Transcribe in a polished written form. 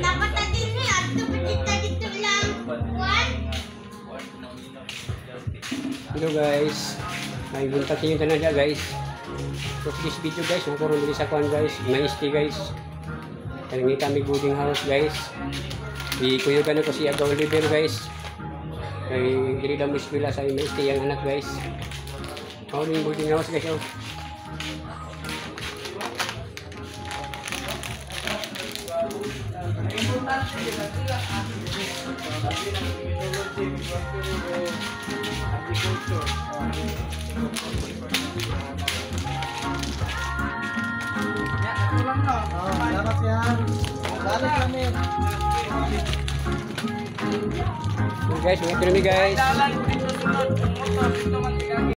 Dapat din ni ato pa dito lang. One. Hello guys. May buntag kinyo tanan diya, guys. So this video guys, ang karon diri sa kuan guys, may stay guys. Kanang kami boarding house guys. Ikuyugan ko si Aga Oliver guys. Kay diri daw mo eskwela sa may stay ang anak guys. Mao ning boarding house guys oh. Salamat siya. Balik kami. So guys, mga kami guys. Dalan ko dito sunod. Motor dito man.